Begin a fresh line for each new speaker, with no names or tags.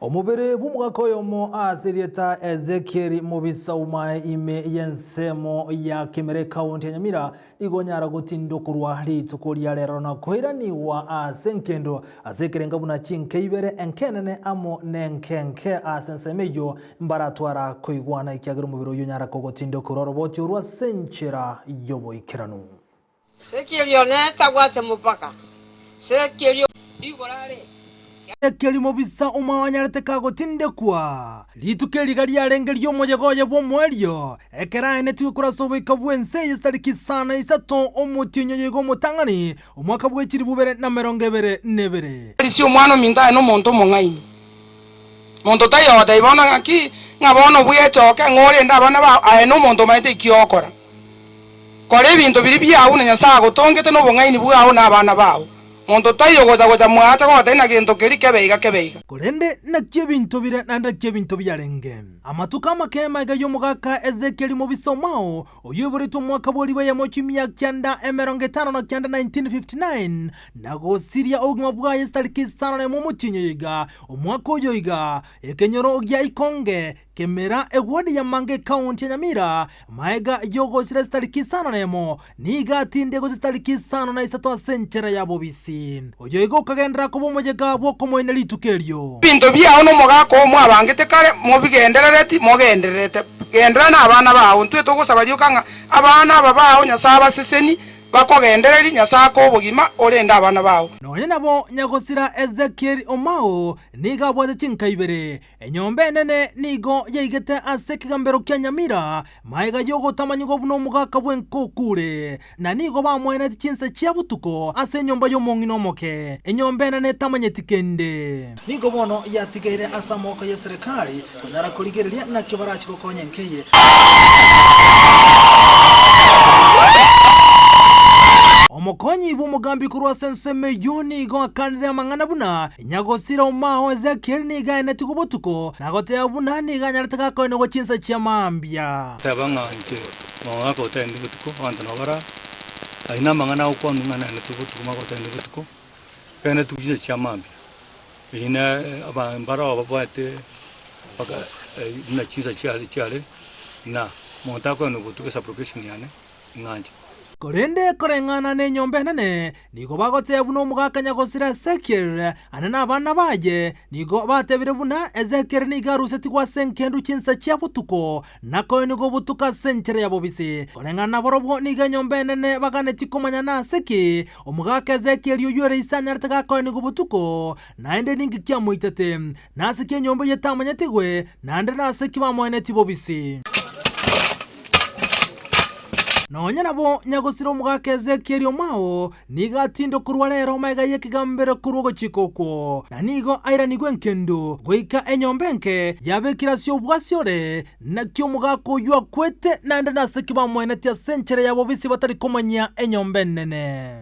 Omobere bw'omogaka oyomo ase erieta Ezekiel Mobisa Umae ime y'ensemo ya Kemera ekaunti ya Nyamira nigo onyara gotindokorwa rituko ria rero na koiranigwa ase enkendo ase ekerenga buna chinke ibere enke enene amo nenke enke ase ensemo eyio mbaratwara koigwana ekiagera omobere oyio onyara kogotindokorwa oroboti orwo ase enchera y'oboikeranu.
Ezekieli one tabwate mopaka, Ezekieli igoro are.
Ezekieli mobisa omwao anyarete kagotindekwa. Rituko eri iga riarenge ri'omoyega oye bw'omoerio, ekero aenetigwe korwa ase oboika bw'ense eye chitariki isano na isato omotienyi oyo iga omotang'ani, omwaka bwe chilifu ibere na emerongo ebere na ebere.
Risia omwana ominto aye nomonto omong'aini. Monto taiyo ogotebia bono ng'aki, ng'a bono bwechoke, ng'a orende abana bao, aye nomonto omanyete eki ogokora. Kora ebinto biria biao buna Nyasae agotongete nobong'aini bwao na abana bao. Monto taiyo ogocha gocha mwaacha gogotebia ng'a gento keria kebe iga kebe iga.
Korende naki ebinto bire naende naki ebinto biarenge. Amatuko amake magega y'omogaka Ezekieli mobisa omao, oyio oiboretwe omwaka bw'eribu eyemo chimia kianda 59 1959, na gosiria obogima bwaye chitariki isano na emo omotienyi oyo iga, omwaka oyo iga, ekenyoro gia Ikonge, Kemera, eward ya Manga ecounty ya Nyamira, maega y'ogosira chitariki isano na emo, nigo atindie gochia chitariki isano na isato ase enchera ya bobisi. Oyo igo okagenderera koba omoyega bw'okomoina rituko erio.
Ebinto biao nomogaka oo mwabangete kare, mobigenderereti, mogendererete. Genderera nabana bao. Intwe togosaba rioka ng'a abana aba bao Nyasae abaseseni, bakogendererie, Nyasae akoe obogima, orende abana bao.
Nonya nabo nyagosira Ezekiel Omao nigo abwate chinka ibere, Enyomba enene nigo yaigete ase ekegambero kia Nyamira, magega y'ogotamanyigwa buna omogaka bw'enkokure, na nigo bamoenetie chinsa chia botuko ase enyomba y'omong'ina omoke, enyomba enene etamanyeti kende. Nigo bono yatigaire ase amaboko y'eserekari konyara korigereria naki barache gokonya enka eye. Omokonyi bw'omogambi korwa ase ensemo eyio nigo akanire amang'ana buna Nyagosira omao Ezekiel nigo aenetigwe botuko, na goteba buna nigo anyarete gakoenigwa chinsa chia mambia.
Teba ng'a inche omogaka otaendi botuko, abanto nabo bara ayio namang'ana agokwanwa ng'a naenetigwe botuko, omogaka otaendi botuko, aenetigwe chinsa chia mambia. Eyio na aba mbaroo babwate mpaka buna chinsa chiare chiare na monto akoenigwa botuko esupplication yane. ng'anche.
Korende koreng'ana nenyomba enene, nigo bagoteba buna omogaka nyagosira Ezekiel ane nabana baye, nigo batebire buna Ezekiel nigo arusetigwe ase engendu chinsa chia botuko, na koenigwa obotuko ase enchera ya bobisi. Koreng'ana nabarobwo nigo enyomba enene baganetie komanya nase ki omogaka Ezekiel oyio ere ise anyarete gakoenigwa botuko, naende ninki kiamoitete, nase ki enyomba eyio etamanyetigwe, naende nase ki bamoenetie bobisi. Nonya nabo nyagosira omogaka Ezekieli omwao nigo atinde korwa rero magega y'ekegambero korwa ogochika okwo, na nigo airanigwe enkendu goika enyomba enke yabekire ase obwasi ore. Naki omogaka oyio akwete, naende nase ki bamoenetie ase enchera ya bobisi batari komanyia enyomba enene?